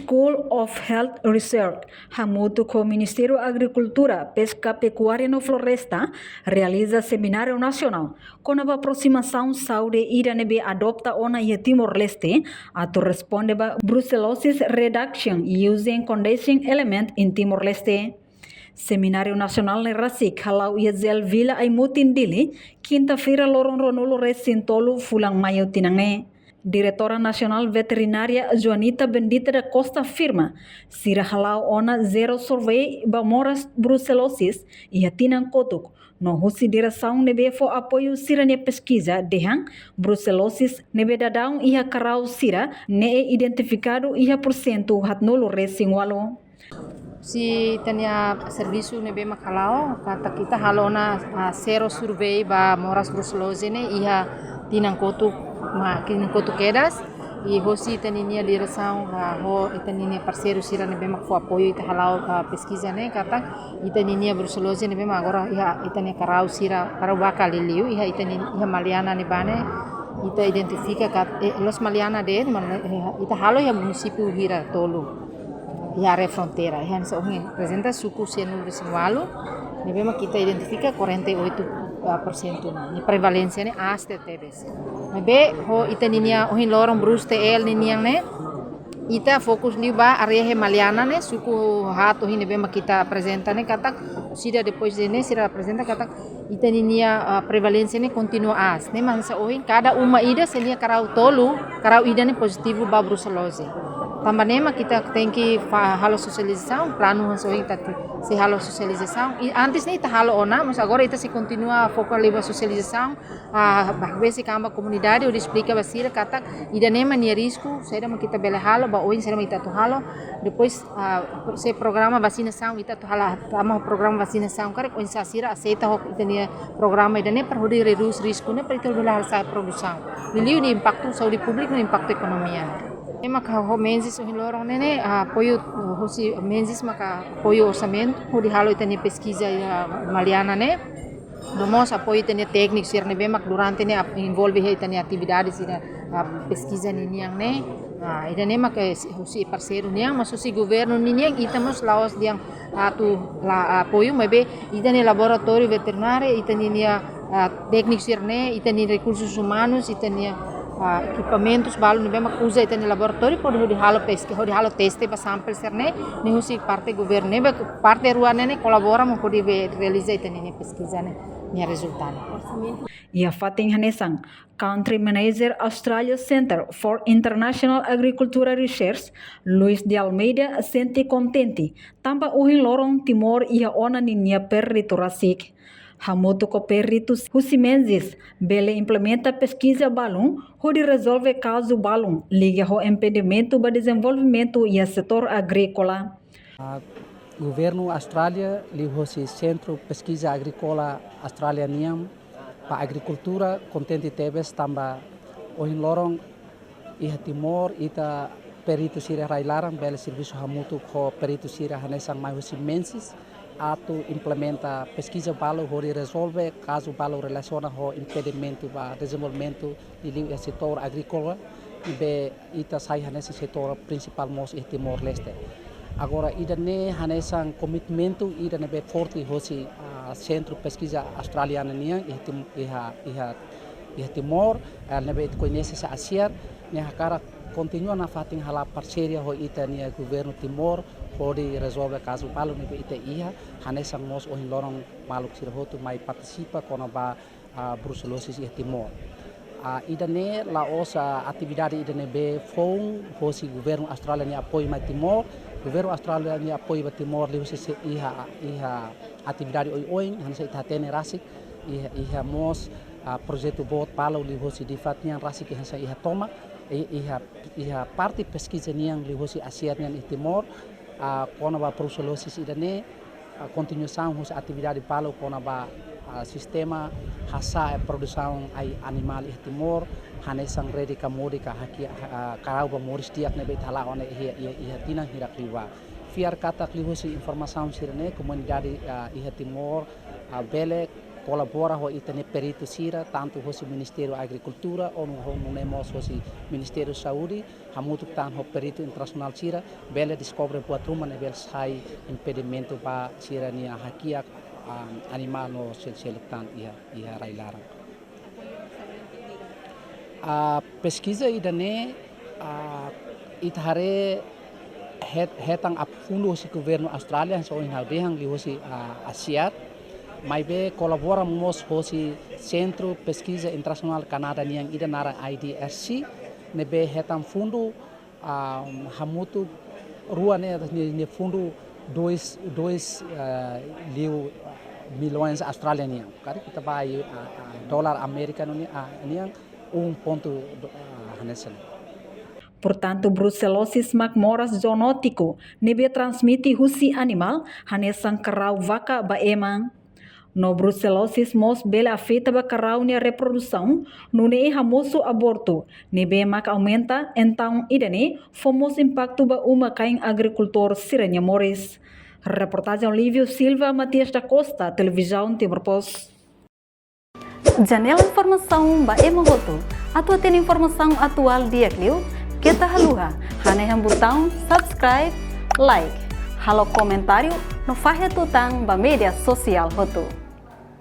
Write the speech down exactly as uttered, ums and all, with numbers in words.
School of Health Research, hamutuk ho Ministériu Agrikultura, Peska, Pekuária no Floresta, realiza semináriu nasionál kona-ba aprosimasaun saúde ida ne'ebé adota ona iha Timor-Leste, atu responde ba brucelosis reduction using conditioning element in Timor-Leste. Semináriu nasionál ne'e rasik hala'o iha Zell Villa Aimutin, Dili, kinta-feira loron ruanulu-resin-tolu fulan Maiu tinan ne'e. Diretora Nasionál Veterinária Joanita Bendita da Costa afirma, sira hala'o ona zero survey ba moras brucelosis iha tinan kotuk, no husi diresaun ne'ebé fó apoiu sira-nia peskiza dehan brucelosis ne'ebé daudaun iha karau sira-ne'e identifikadu iha porsentu haatnulu-resin-ualu. Husi ita-nia servisu ne'ebé mak hala'o, katak ita halo ona, ah, zero survey ba moras brucellosis ne'e iha tinan kotuk, ma, tinan kotuk kedas, i husi ita-nia diresaun, ah, ho ita-nia parseiru sira ne'ebé mak fó apoiu ita hala'o, ah, peskiza ne'e, katak ita-nia brucellosis ne'ebé mak agora iha ita-nia karau sira, karau baka liuliu, iha ita-nia, iha Maliana ne'ebá ne'e, ita identifika kat-, eh, la'ós Maliana de'it, ma, eh, ita halo iha munisípiu hira tolu iha área fronteira. Iha hanesan ohin aprezenta suku sianulu-resin-ualu, ne'ebé mak ita identifika quarenta e oito por cento, ne'e prevalénsia ne'e aas tebes. Ne'ebé ho ita-nia ohin loron Bruce T L ninian ne'e, ita fokus liu ba área iha Maliana ne'e, suku haat ohin ne'ebé mak ita aprezenta ne'e, katak sira depois de ne'e, sira aprezenta katak ita-nia, ah, prevalénsia ne'e kontinua aas. Ne'e mak hanesan ohin, kada uma ida sei nia karau tolu, karau ida ne'e pozitivu ba brucelose. Tanba ne'e mak ita tenke fa-, halo sosializasaun, planu hanesan ohin ita sei halo sosializasaun. I antes ne'e ita halo ona, mas agora ita sei kontinua foka liu ba sosializasaun, ah, ba, besi kamba komunidade, hodi esplika ba sira katak ida-ne'e mak nia risku, saida mak ita bele halo, ba oin saida mak ita atu halo. Depois, ah, sei programa vasinasaun, ita atu halo, tama programa vasinasaun, karik oinsá sira aseita ho ita-nia programa ida-ne'e para hodi redús risku ne'e para ita hodi la sa'e produsaun. Liuliu nia impaktu saúde públika no impaktu ekonomia. Ne'e maka ho Menzies ohin loron ne'e, ne'e, ah, apoiu, ah, husi Menzies maka apoiu orsamentu hodi halo ita-nia peskiza iha Maliana ne'e. No mós apoiu ita-nia tékniku sira ne'ebé mak durante ne'e ap-, envolve iha ita-nia atividade sira, ah, peskiza ninian ne'e. Ah, ida-ne'e mak, eh, si-, husi parseiru nian, mas husi governu ninian, ita mós la'ós dehan atu la apoiu, maibé ita-nia laboratóriu veterinária, ita-nia, ah, tékniku sira-ne'e, ita-nia rekursus umanus, ita-nia, ah, ekipamentus balu ne'ebé mak uza ita-nia laboratóriu, hodi, hodi halo peski-, hodi halo teste ba sampel sira-ne'e, ne'e husi parte governu, ne'ebé parte rua ne'e, ne'e kolabora mak hodi be realiza ita-nia peskiza ne'e, nia rezultadu. Iha fatin hanesan, Country Manager Australia Centre for International Agricultural Research, Luis de Almeida, sente kontente tanba ohin loron Timor iha ona ninia peritu rasik. Hamutuk ho peritu husi Menzies, bele implementa peskiza balun hodi rezolve kazu balun liga ho impedimentu ba dezenvolvimentu iha setór agríkola. Ah, governu Austrália liuhosi Sentru Peskiza Agríkola Austrália nian ba agrikultura kontente tebes tanba ohin loron iha Timor ita peritu sira rai-laran bele servisu hamutuk ho peritu sira hanesan mai husi Menzies atu implementa peskiza balu hodi rezolve kazu balu relasiona ho impedimentu ba dezenvolvimentu liuliu iha setór agríkola, ne'ebé ita sai hanesan setór prinsipál mós iha Timor-Leste. Agora, ida-ne'e hanesan komitmentu ida ne'ebé forte hosi, ah, Sentru Peskiza Australiana nian iha Tim-, iha, iha, iha Timor, eh, ne'ebé ita koñese hanesan ACIAR, nia hakarak kontinua nafatin hala'o parseria ho ita-nia governu Timor, hodi rezolve kazu balu ne'ebé ita iha, hanesan mós ohin loron maluk sira hotu mai partisipa kona-ba ah, bruselosis iha Timor. Ah, ida-ne'e la'ós, ah, atividade ida ne'ebé foun hosi governu Austrália nia apoiu mai Timor. Governu Austrália nia apoiu ba Timor liuhosi iha, iha atividade oioin, hanesan ita hatene rasik, iha, iha mós, ah, projetu boot balu liuhosi DFAT nian rasik hanesan iha tomak, i-, iha, iha parte peskiza nian liuhosi ACIAR nian iha Timor, ah, kona-ba bruselosis ida-ne'e, ah, kontinuasaun husi atividade balu kona-ba, ah, sistema hasa'e produsaun ai animál iha Timor, hanesan rede ka modi ka haki, ah, karau ba moris di'ak ne'ebé ita hala'o ona iha, iha, iha tinan hirak liubá. Fiar katak liuhosi informasaun sira-ne'e komunidade, ah, iha Timor, ah, bele kolabora ho ita-nia peritu sira, tantu hosi Ministériu Agrikultura, ou nune'e mós hosi Ministériu Saúde, hamutuk tan ho peritu internasionál sira, bele deskobre buat ruma ne'ebé sai impedimentu ba sira-nia hakiak, ah, animál no sel-, seluk tan iha, iha rai-laran. Ah, peskiza ida-ne'e, ah, ita haree het-, hetan apoiu fundu hosi governu Austrália, hanesan ohin ha'u dehan liuhosi, ah, ASEAD, maibé kolabora mós hosi Sentru Peskiza Internasionál Kanadá nian ida naran I D R C, ne'ebé hetan fundu, ah, hamutuk rua ne'e, ne'e, ne'e fundu dois, dois, ah, liu, ah, milhões Austrália nian. Karik ita bá, ah, ah, dolar Amérika nian, ah, nian um ponto, ah, hanesan ne'e. Portantu, bruselosis mak moras zoonótiku ne'ebé transmite husi animál, hanesan karau vaka ba ema. No bruselosis mós bele afeta ba karau nia reprodusaun, nune'e hamosu abortu, ne'ebé mak aumenta, entaun ida-ne'e fó mós impaktu ba uma-kain agrikultór sira-nia moris. Reportajen Olívio Silva, Matias da Costa, Televizaun Timor Post. Janela informasaun ba ema hotu. Atu hatene informasaun atuál di'ak liu, keta haluha hanehan butaun subscribe, like, halo komentáriu no fahe tutan ba média sosiál hotu.